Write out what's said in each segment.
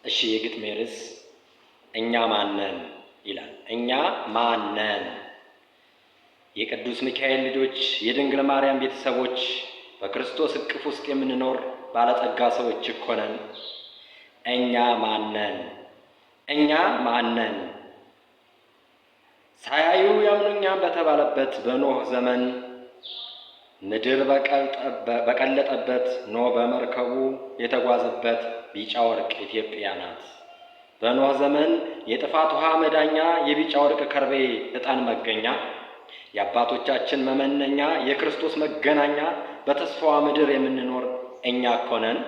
እሺ፣ የግጥሜ ርዕስ እኛ ማነን ይላል። እኛ ማነን? የቅዱስ ሚካኤል ልጆች፣ የድንግል ማርያም ቤተሰቦች፣ በክርስቶስ እቅፍ ውስጥ የምንኖር ባለጸጋ ሰዎች እኮ ነን። እኛ ማነን? እኛ ማነን? ሳያዩ ያምኑኛል በተባለበት በኖህ ዘመን፣ ምድር በቀለጠበት፣ ኖህ በመርከቡ የተጓዘበት ቢጫ ወርቅ ኢትዮጵያ ናት። በኖህ ዘመን የጥፋት ውሃ መዳኛ፣ የቢጫ ወርቅ ከርቤ ዕጣን መገኛ፣ የአባቶቻችን መመነኛ፣ የክርስቶስ መገናኛ፣ በተስፋዋ ምድር የምንኖር እኛ እኮ ነን።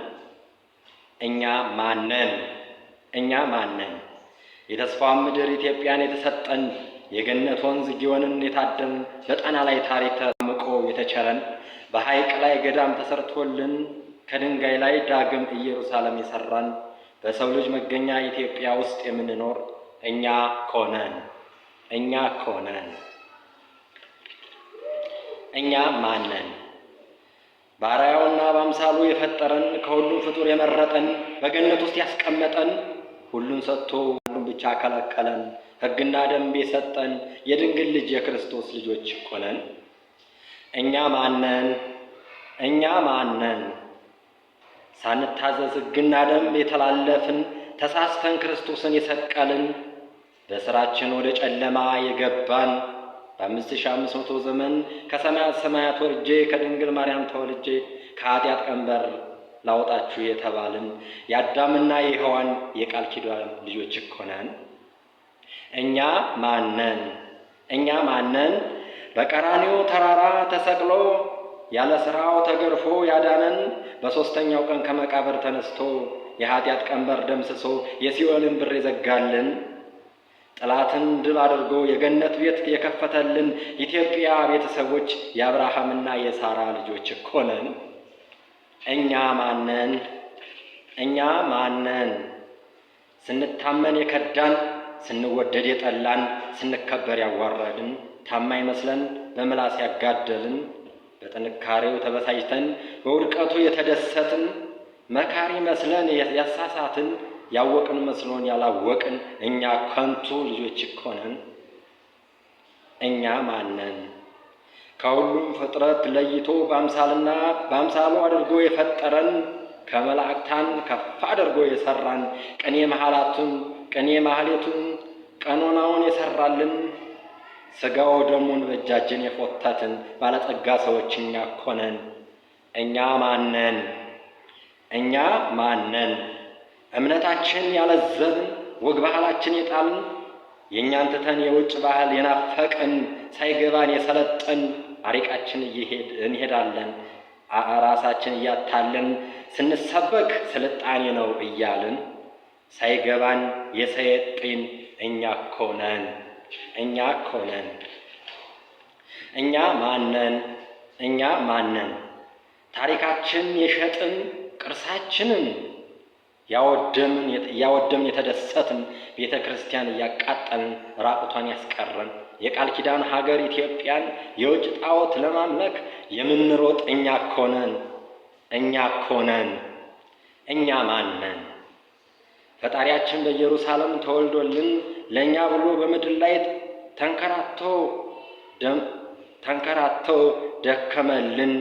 እኛ ማነን? እኛ ማነን? የተስፋዋ ምድር ኢትዮጵያን የተሰጠን፣ የገነት ወንዝ ጊዮንን የታደልን፣ በጣና ላይ ታሪክ ተጠምቆ የተቸረን፣ በሐይቅ ላይ ገዳም ተሰርቶልን፣ ከድንጋይ ላይ ዳግም ኢየሩሳሌም የሰራን፣ በሰው ልጅ መገኛ ኢትዮጵያ ውስጥ የምንኖር እኛ ኮነን። እኛ ኮነን። እኛ ማነን? በአርአያውና በአምሳሉ የፈጠረን፣ ከሁሉም ፍጡር የመረጠን፣ በገነት ውስጥ ያስቀመጠን፣ ሁሉን ሰጥቶ ሁሉን ብቻ ከለከለን፣ ሕግና ደንብ የሰጠን የድንግል ልጅ የክርስቶስ ልጆች እኮ ነን። እኛ ማነን? እኛ ማነን? ሳንታዘዝ ሕግና ደንብ የተላለፍን፣ ተሳስተን ክርስቶስን የሰቀልን፣ በስራችን ወደ ጨለማ የገባን፣ በ5500 ዘመን ከሰማያት ሰማያት ወርጄ ከድንግል ማርያም ተወልጄ ከኃጢአት ቀንበር ላውጣችሁ የተባልን የአዳምና የሔዋን የቃል ኪዳን ልጆች እኮ ነን። እኛ ማነን? እኛ ማነን? በቀራንዮ ተራራ ተሰቅሎ ያለ ስራው ተገርፎ ያዳነን፣ በሦስተኛው ቀን ከመቃብር ተነስቶ የኃጢአት ቀንበር ደምስሶ የሲኦልን በር የዘጋልን፣ ጠላትን ድል አድርጎ የገነት ቤት የከፈተልን ኢትዮጵያ ቤተሰቦች የአብርሃምና የሳራ ልጆች እኮ ነን። እኛ ማነን? እኛ ማነን? ስንታመን የከዳን፣ ስንወደድ የጠላን፣ ስንከበር ያዋረድን፣ ታማኝ መስለን በምላስ ያጋደልን፣ በጥንካሬው ተበሳጭተን በውድቀቱ የተደሰትን፣ መካሪ መስለን ያሳሳትን፣ ያወቅን መስሎን ያላወቅን እኛ ከንቱ ልጆች እኮ ነን። እኛ ማነን? ከሁሉም ፍጥረት ለይቶ በአምሳልና በአምሳሉ አድርጎ የፈጠረን፣ ከመላእክታን ከፍ አድርጎ የሰራን፣ ቅኔ መሐላቱን ቅኔ ማህሌቱን ቀኖናውን የሰራልን፣ ስጋው ደሙን በእጃችን የፎተትን ባለጸጋ ሰዎች እኛ እኮ ነን። እኛ ማነን? እኛ ማነን? እምነታችን ያለዘብን፣ ወግ ባህላችን የጣልን፣ የእኛን ትተን የውጭ ባህል የናፈቅን፣ ሳይገባን የሰለጠን፣ አሪቃችን እንሄዳለን ራሳችን እያታለን፣ ስንሰበክ ስልጣኔ ነው እያልን ሳይገባን የሰየጤን እኛ እኮ ነን። እኛ እኮ ነን። እኛ ማነን? እኛ ማነን? ታሪካችን የሸጥን፣ ቅርሳችንን ያወደምን የተደሰትን፣ ቤተ ክርስቲያን እያቃጠልን ራቁቷን ያስቀረን፣ የቃል ኪዳን ሀገር ኢትዮጵያን የውጭ ጣዖት ለማምለክ የምንሮጥ እኛ እኮ ነን። እኛ እኮ ነን። እኛ ማነን? ፈጣሪያችን በኢየሩሳሌም ተወልዶልን ለእኛ ብሎ በምድር ላይ ተንከራቶ ደከመልን።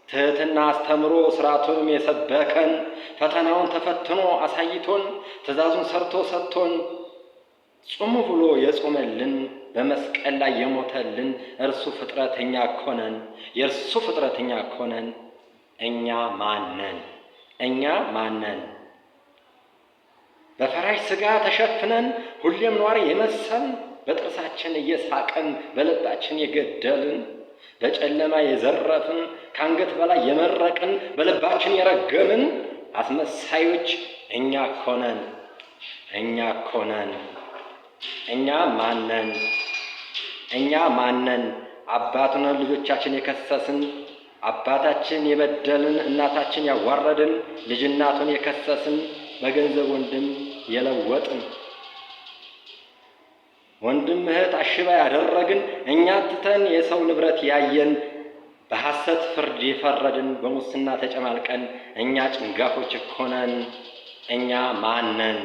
ትህትና አስተምሮ ስርዓቱንም የሰበከን፣ ፈተናውን ተፈትኖ አሳይቶን፣ ትእዛዙን ሰርቶ ሰጥቶን፣ ጹሙ ብሎ የጾመልን፣ በመስቀል ላይ የሞተልን እርሱ ፍጥረተኛ እኮ ነን። የእርሱ ፍጥረተኛ እኮ ነን። እኛ ማነን? እኛ ማነን? በፈራሽ ሥጋ ተሸፍነን ሁሌም ኗሪ የመሰልን፣ በጥርሳችን እየሳቅን በልባችን የገደልን፣ በጨለማ የዘረፍን፣ ከአንገት በላይ የመረቅን፣ በልባችን የረገምን አስመሳዮች እኛ እኮ ነን። እኛ እኮ ነን። እኛ ማነን? እኛ ማነን? አባቱን ልጆቻችን የከሰስን፣ አባታችን የበደልን፣ እናታችን ያዋረድን፣ ልጅ እናቱን የከሰስን፣ በገንዘብ ወንድም የለወጥን፣ ወንድም እህት አሽባ ያደረግን፣ እኛ ትተን የሰው ንብረት ያየን፣ በሐሰት ፍርድ የፈረድን፣ በሙስና ተጨማልቀን እኛ ጭንጋፎች እኮ ነን። እኛ ማነን?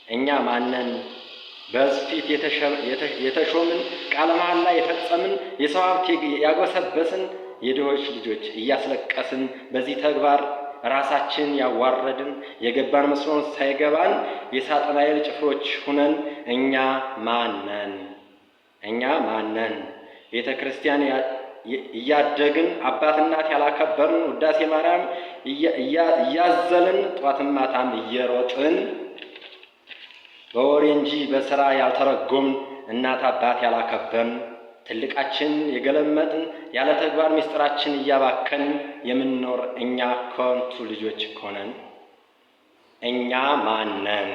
እኛ ማነን? በሕዝብ ፊት የተሾምን፣ ቃለ መሐላ የፈጸምን፣ የሰው ሀብት ያግበሰበስን፣ የድሆች ልጆች እያስለቀስን፣ በዚህ ተግባር ራሳችን ያዋረድን፣ የገባን መስሎን ሳይገባን የሳጥናኤል ጭፍሮች ሁነን እኛ ማነን? እኛ ማነን? ቤተ ክርስቲያን እያደግን አባት እናት ያላከበርን፣ ውዳሴ ማርያም እያዘልን ጧትም ማታም እየሮጥን፣ በወሬ እንጂ በስራ ያልተረጎምን፣ እናት አባት ያላከበርን፣ ትልቃችን የገለመጥን፣ ያለ ተግባር ምስጢራችን እያባከን የምንኖር እኛ ከንቱ ልጆች ሆነን እኛ ማነን?